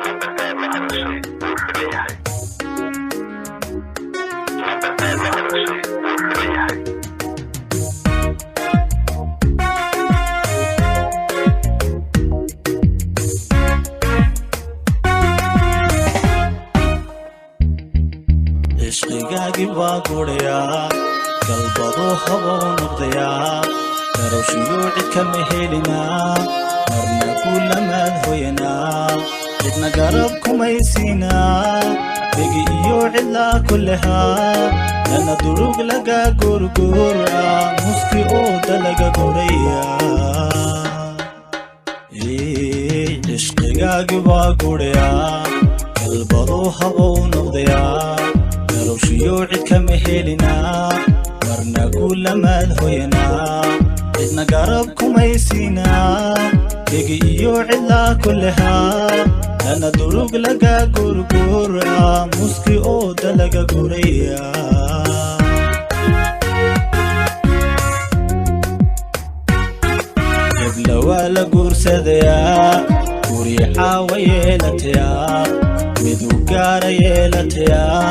Lambarka aad la hadashay wuu xiran yahay. Lambarka aad la hadashay wuu xiran yahay. Cishqigaagii baa gudhayaa, galbaduu habou noqdayaa, garowshiyuu cid kama helinaa, marna kuulamaad hoyanaa, cidna garab kumaysiinaa, degi iyo cidlaa kullehaa, lana durug laga gurguura, muski ooda laga guraya. Cishqigaagii baa gudhayaa, galbaduu habou noqdayaa, garowshiyuu cid kama helinaa, marna kuulamaad hoyanaa, cidna garab kumaysiinaa, degi iyo cidlaa kullehaa, lana durug laga gurguura, muski ooda laga guraya. Hebla waa la guursadayaa, guri caawa yeelatayaa, midu gaara yeelatayaa,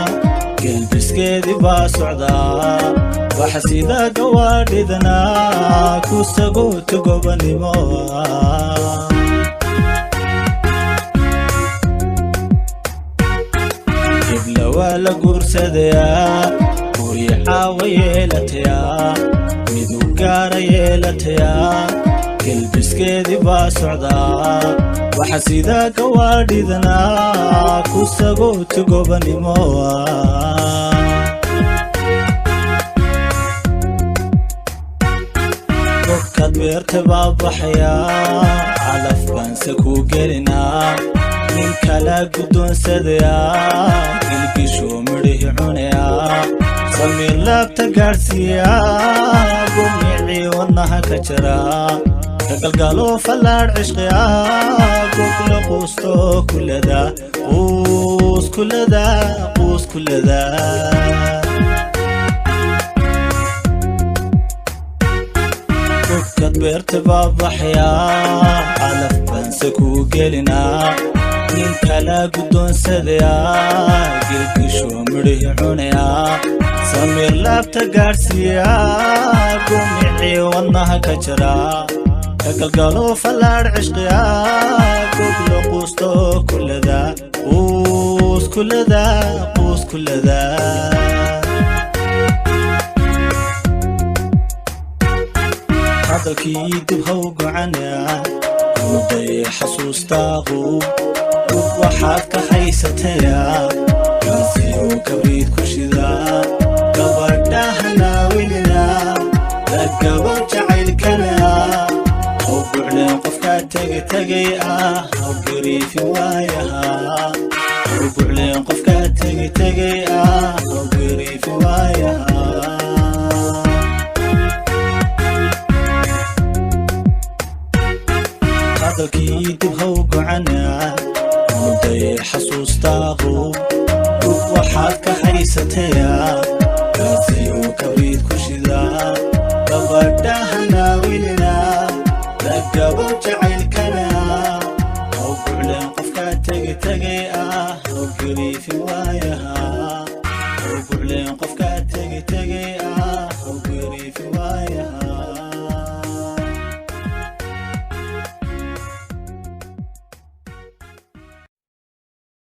gelbiskeedii baa socdaa, waxa sida gawaadhidanaa ku sagoota gobanimo. Hebla waa la guursadayaa, guri caawa yeelatayaa, midu gaara yeelatayaa, gelbiskeedii baa socdaa, waxa sida gawaadhidanaa ku sagoota gobanimo. Gobkaad beerta baa baxayaa, calaf baanse ku gelinaa, nin kala guddoonsadayaa, gilgishuu midhihi cunayaa, samiir laabta gaadhsiiyaa, gumicii wadnaha ka jaraa, kagalgalo fallaadh cishqiyaa, gobla quusto kulada, quus kulada, quus kulada. Gobkaad beerta baa baxayaa, calaf baanse ku gelinaa, nin kala guddoonsadayaa, gilgishuu midhihi cunayaa, samiir laabta gaadhsiiyaa, gumicii wadnaha ka jaraa, kagalgalo fallaadh cishqiyaa, gobla quusto kulada, quus kulada, quus kulada. Hadalkii dib haw gocanaa, muday xasuustaahu, dhub waxaad ka haysatayaa, gaasiyuu kabriid ku shidaa, gabadhahanaawilinaa, lagabo jacaylkana haw bucleen, qofkaa tegi tegay ah haw gariifin waayahaa, haw bucleen, qofkaa tegi tegay ah haw gariifin waayahaa. Hadalkii dib haw gocanaa, muday xasuustaahu, dhub waxaad ka haysatayaa.